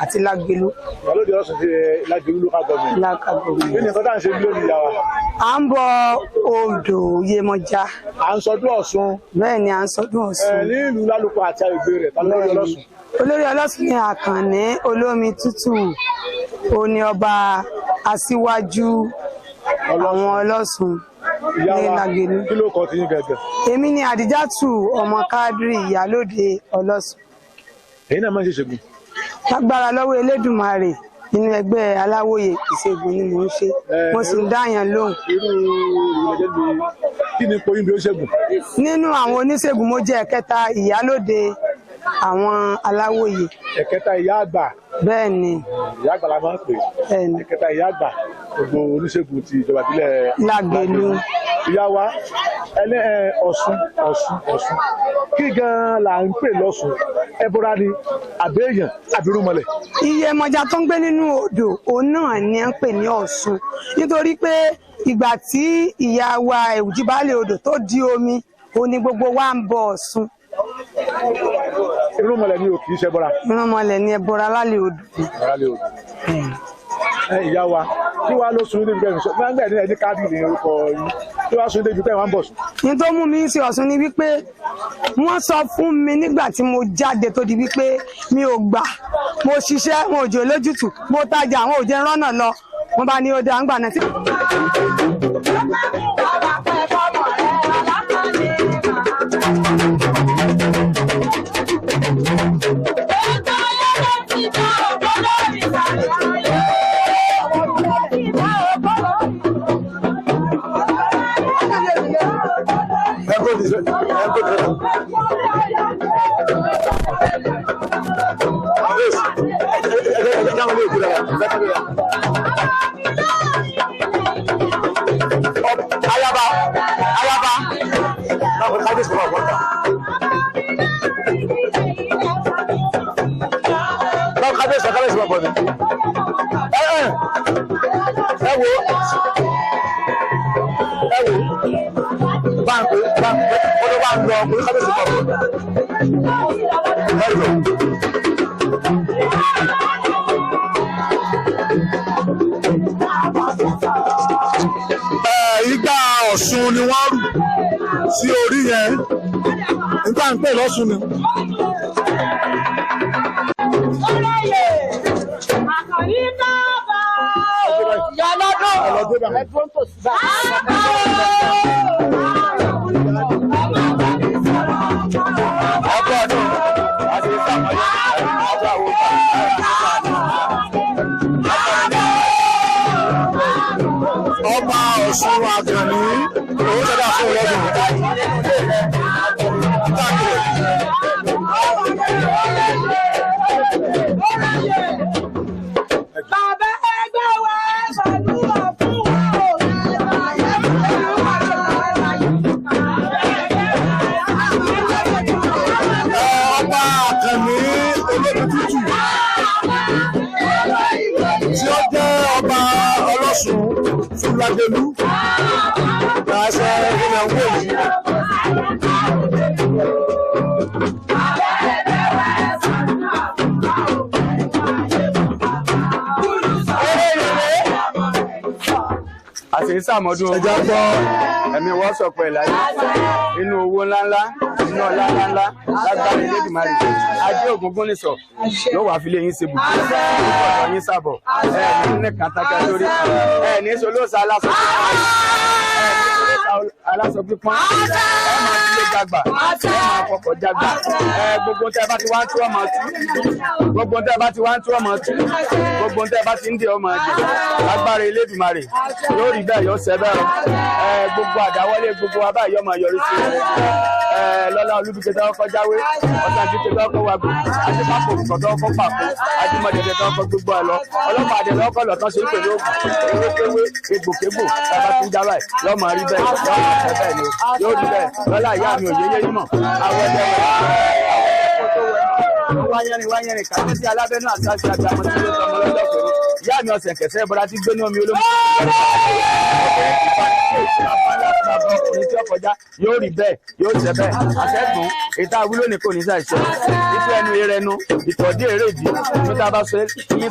Àti Lágelú. Ìyálóde Ọlọ́sùn ti Lágelú local government. Local Kí ni government. nǹkan tá à ń ṣe lónìí, ìyá wa? À ń bọ odò Yemọja. À ń sọdún Ọ̀ṣun. Bẹ́ẹ̀ ni, à ń sọdún Ọ̀ṣun. Ní ìlú Lálùpọ̀ àti agbègbè rẹ̀, ta lórí Ọlọ́sùn? Olórí Ọlọ́sùn ni Àkànní Olómi Tútù, òní ọba aṣíwájú àwọn Ọlọ́sùn Ìyá ní wa, Lágelú. kí ló kọ ti yín gẹ́gẹ́? Èmi ni Àdìjátù ọmọ Kádírì, ìyálóde Ọlọ́sùn. Èyí náà máa ń ṣe ṣègùn? Lágbára lọ́wọ́ Elédùmarè, nínú ẹgbẹ́ aláwòye ìṣègùn ni mò ń ṣe, mo sì ń dáyàn lóhùn. Irú ìrìnàjò bí kí ni ipò yín bí ó ṣègùn? Nínú àwọn oníṣègùn, mo jẹ́ ẹ̀kẹta ìyálóde àwọn aláwòye. Ẹ̀kẹta ìyá àgbà. Bẹ́ẹ̀ ni. Ìyá àgbà la máa ń pè. Bẹ́ẹ̀ ni. Ẹ̀kẹta ìyá àgbà gbogbo oníṣègùn ti ìjọba ìbílẹ̀ Lágelú. Ìyá wa, ẹlẹ́ ẹ, Ọ̀ṣun, Ọ̀ṣun, Ọ̀ṣun, kí gan-an là ń pè lọ́ṣun? Ẹbọra ni àbẹ́yàn àbírúmọlẹ̀? Iyemọja tó ń gbé nínú odò, òun náà ni à ń pè ní Ọ̀ṣun, nítorí pé ìgbà tí ìyá wa Ẹ̀wùjì baálé odò tó di omi, òun ni gbogbo wa ń bọ Ọ̀ṣun. Irúnmọlẹ̀ ni ò kì í ṣe bọ́ra. Irúnmọlẹ̀ ni ẹbọra lálẹ́ odò. Lálẹ́ odò. Ẹ ìyá wa, kí wàá ló sun débi bẹ́ẹ̀ sọ gbàgbẹ́ ní ẹni káàdì ní orúkọ yín, kí wàá sun débi bẹ́ẹ̀ wọ́n ń bọ̀ sùn? Ní tó mú mi sí Ọ̀ṣun ni wípé wọ́n sọ fún mi nígbà tí mo jáde tó di wípé mi ò gbà, mo ṣiṣẹ́ wọn ò jẹ́ lójútùú, mo tajà àwọn ò jẹ́ rọ́nà lọ, wọ́n bá ní ó dáa ńgbà náà. Ẹ kó ti sẹ, ẹ kó ti sẹ. Ẹ ẹ ẹ Ayaba, ayaba, kábíyèsí fún ọ̀pọ̀ náà, kábíyèsí, kábíyèsí fún ọ̀pọ̀ ni. Ẹ ẹ ẹ wo, ẹ wo, báńkì báńkì ó ló bá ń lọ pé kábíyèsí fún ọ̀pọ̀. Ẹ jọ. Igbá Ọ̀ṣun ni wọ́n rù sí orí yẹn, nígbà ń pè lọ́ṣun ni. Àkànní bàbá o. Ẹ lọ dé bá. Ọkọ ọdún àti ìsàmọlẹ ọjọ àwọn Ọba Ọ̀ṣun Àkànní owó sọ́dá fún ọlọ́dún káàkiri. Bàbá ẹgbẹ́ wa ṣàdúrà fún wa o. Ọba Àkànní olómi tútù tí ó jẹ́ ọba Ọlọ́ṣun fún Lágelú láṣẹ ilẹ̀ wò yìí. Àti ìsàmọdún. Ẹja gbọ́. Ẹ̀mí wọ́n sọ pé láyé inú owó ńláńlá, inú ọlá ńláńlá, lágbára Elédùmarè, ajé ògúngún nìsọ yóò wá fi lé yín ṣe bùkún, ọ̀dọ̀ yín sàbọ̀, ẹ ní ní kàńtàkà lórí, ẹ ní solóòsà aláṣọ pípọ́n, ẹ ní solóòsà aláṣọ pípọ́n, ẹ máa fi lé jàgbà, ẹ máa fọkọ̀ jàgbà, ẹ gbogbo tẹ bá ti wá ń tú ọmọ tú, gbogbo tẹ bá ti wá ń tú ọmọ tú, gbogbo tẹ bá ti ń dè ọmọ dè, lágbára Elédùmarè, yóò rí bẹ́ẹ̀, yóò ṣẹ bẹ́ẹ̀ o. Ẹ gbogbo àdáwọ́lé gbogbo wa báyìí yóò máa yọrí sí ẹ lọ́lá olúbíkẹ́ tó kọ́ jáwé ọ̀sán àti tó kọ́ wàgbó àti pápó òrùkọ́ tó kọ́ pàpó àdìmọ̀dẹ̀dẹ̀ tó kọ́ gbogbo ẹ̀ lọ ọlọ́pàá àdẹ̀ lọ́kọ́ lọ́tọ́ ṣe ń pè ní ògùn ewékéwé egbòkégbò bàbá tó ń jábà ẹ̀ yóò máa rí bẹ́ẹ̀, yóò máa ṣẹ bẹ́ẹ̀ ni o, yóò rí bẹ́ẹ̀ lọ́lá ìyá mi òye yé yímọ̀ àwọn ẹ̀dẹ̀ wáyẹrin wáyẹrin kàwé sí alábẹ́nú àti àti àmọ́ tí ó sọmọ lọ́jọ́ kẹrin ìyá mi ọ̀sẹ̀ kẹsẹ́ ìbọra tí gbénú omi olómi. Bàbá ọkùnrin tí ó kọjá yóò rí bẹ́ẹ̀, yóò ṣe bẹ́ẹ̀. Àṣẹ́gun ètò àwílò ní kò ní ṣàìṣe. Ìfẹ́ ẹnu eré ẹnu ìtọ́jú eré ìdí ní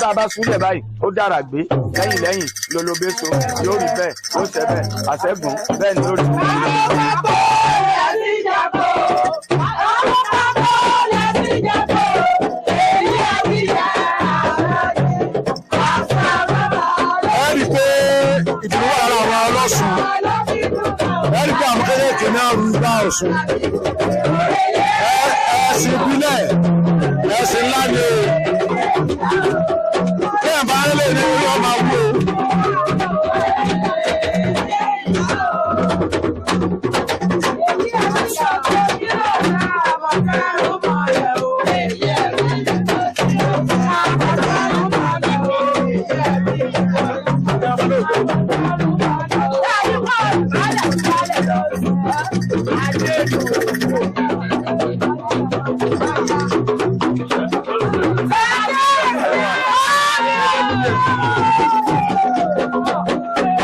tá a bá súnlẹ̀ báyìí ó dára gbé lẹ́yìn lẹ́yìn lólobéso yóò rí bẹ́ẹ̀, yóò ṣe bẹ́ẹ̀. Àṣẹ́gun bẹ́ẹ̀ ni lórí. Ẹ rí i pé ìdùnnú wà lára àwọn ọlọ́sùn. Ẹ rí i pé àwọn kéékèèké náà rú igbá Ọ̀ṣun. Ẹ̀sìn ìbílẹ̀, ẹ̀sìn ńlá ni o. Kéèyàn bá lè ní orí ọmọ wú o.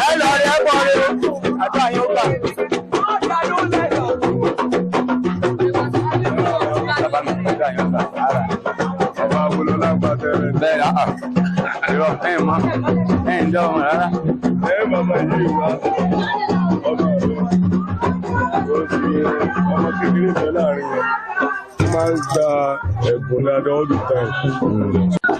Ẹ lọ rí, ẹ bọ̀ rí o, àdúrà yín ó gbà. Bàbá mi, àdúrà yín ó gbà. Ara. Ọba Awolola gbàtẹrẹ. Bẹ́ẹ̀ ni, àà irọ́ ẹ̀ mọ́ ẹ̀ ń dán rárá. Ẹ bàbá yìí wá ọmọ rẹ. Ó ti ọmọ kékeré kan láàrin yẹn. Ó máa ń gba ẹ̀bùn dáadáa all the time.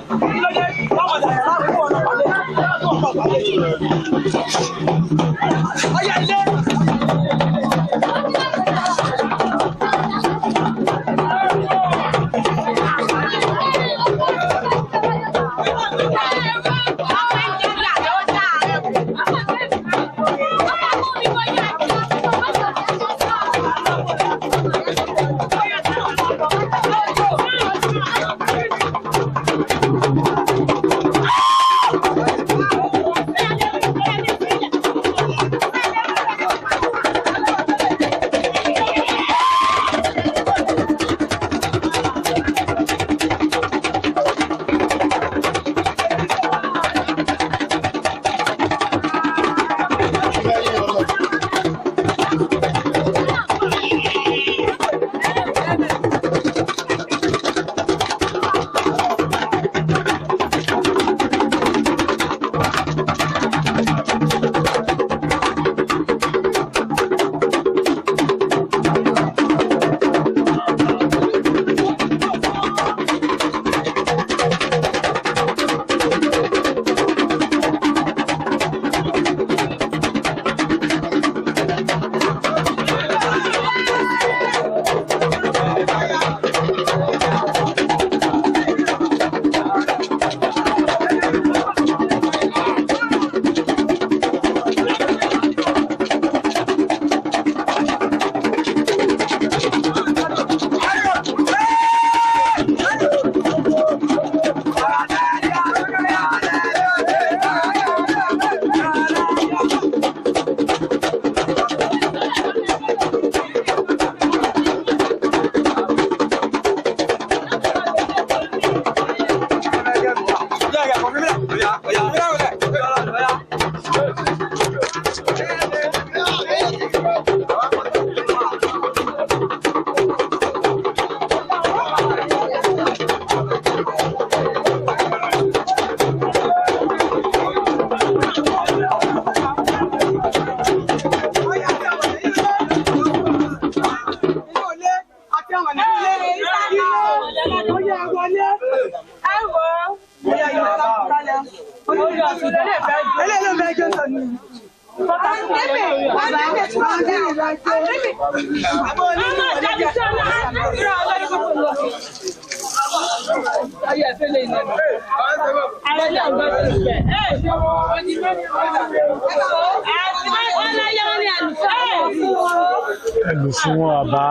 Ẹ lù sí wọn àbá.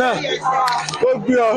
náà ó gbé ọ.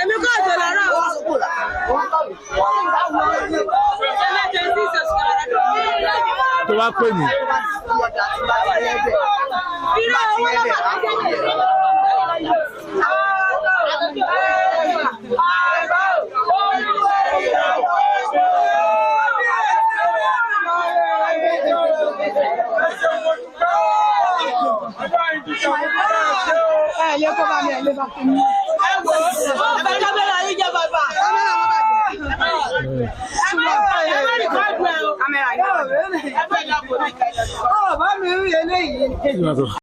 Èmi kò jọ lọ́rọ̀. Tó bá pè mí. Ọ̀ bá mi rí eléyìí.